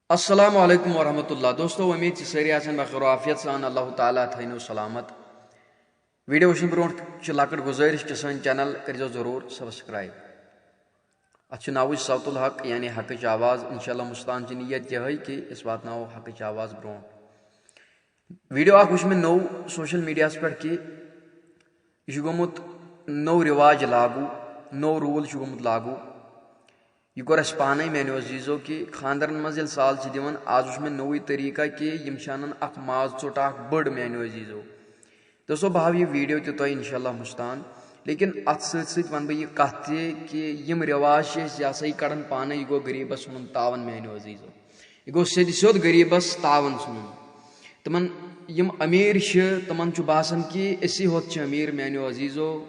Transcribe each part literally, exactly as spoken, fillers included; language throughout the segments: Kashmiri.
السلام علیکم ورحمۃ اللہ۔ دوستو، امید چھِ سٲری آسن بخیر و عافیت سان، اللہ تعالیٰ تھٲینو سلامت۔ ویڈیو وٕچھنہٕ برونٛٹھ چھِ لۄکٕٹ گُزٲرِش کہِ سٲنۍ چینل کٔرزیو ضروٗر سبسکرائب۔ اتھ چھُ ناوٕے صوت الحق، یعنی حقٕچ آواز۔ انشاءاللہ مستان چھِ نیت یِہے کہِ أسۍ واتناوو حقٕچ آواز برونٛٹھ۔ ویڈیو اکھ وٕچھ مےٚ نوٚو سوشل میڈیاہس پٮ۪ٹھ کہِ یہِ چھُ گوٚمُت نوٚو رِواج لاگوٗ، نوٚو روٗل چھُ گوٚمُت لاگوٗ۔ یہِ کوٚر اَسہِ پانَے، میٛانیو عزیٖزو، کہِ خانٛدرَن منٛز ییٚلہِ سال چھِ دِوان، آز وٕچھ مےٚ نوٚوُے طریٖقہ کہِ یِم چھِ اَنان اَکھ ماز ژوٚٹ اَکھ بٔڑ، میٛانیو عزیٖزو۔ دوستو، بہٕ ہاوٕ یہِ ویٖڈیو تہِ تۄہہِ اِنشاء اللہ مُستان، لیکِن اَتھ سۭتۍ سۭتۍ وَنہٕ بہٕ یہِ کَتھ تہِ کہِ یِم رٮ۪واج چھِ أسۍ، یہِ ہسا یہِ کَڑان پانَے، یہِ گوٚو غریٖبَس ژھٕنُن تاوَن، میٛانیو عزیٖزو۔ یہِ گوٚو سیٚدِ سیوٚد غریٖبَس تاوَن ژھٕنُن۔ تِمَن یِم أمیٖر چھِ، تِمَن چھُ باسان کہِ أسی ہوت چھِ أمیٖر، میٛانیو عزیٖزو۔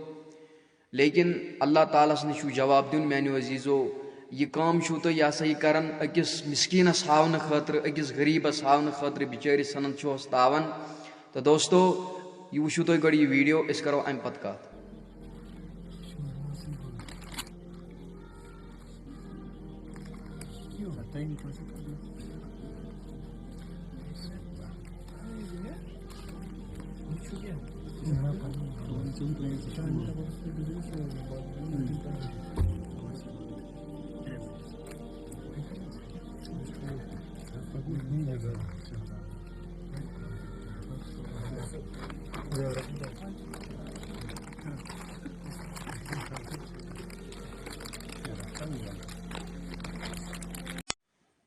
لیکن اللہ تعالیٰ سٕنٛدِ چھُو جواب دیُن، میٛانیو عزیٖزو۔ یہِ کٲم چھُو تُہۍ، یہِ ہسا یہِ کران، أکِس مِسکیٖنَس ہاونہٕ خٲطرٕ، أکِس غریٖبَس ہاونہٕ خٲطرٕ، بِچٲرِس ژھٕنان چھُہوس تاوَن۔ تہٕ دوستو، یہِ وٕچھِو تُہۍ گۄڈٕ یہِ ویٖڈیو، أسۍ کرو اَمہِ پتہٕ کَتھ۔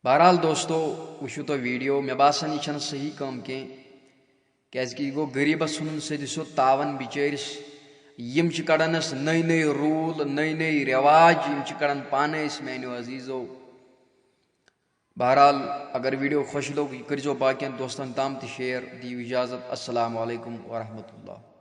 بہرحال دوستو، وٕچھِو تُہۍ ویٖڈیو، مےٚ باسان یہِ چھَنہٕ صحیح کٲم کینٛہہ، کیٛازِکہِ یہِ گوٚو غریٖبَس ژھٕنُن سیٚدِ سیوٚد تاوَن بِچٲرِس۔ یِم چھِ کَڑان اَسہِ نٔے نٔے روٗل، نٔے نٔے رٮ۪واج، یِم چھِ کَڑان پانَے أسۍ، میٛانیو عزیٖزو۔ بہرحال، اگر ویٖڈیو خۄش لوٚگ، یہِ کٔرۍزیو باقیَن دوستَن تام تہِ شیئر۔ دِیِو اِجازت، السلام علیکم ورحمۃ اللہ۔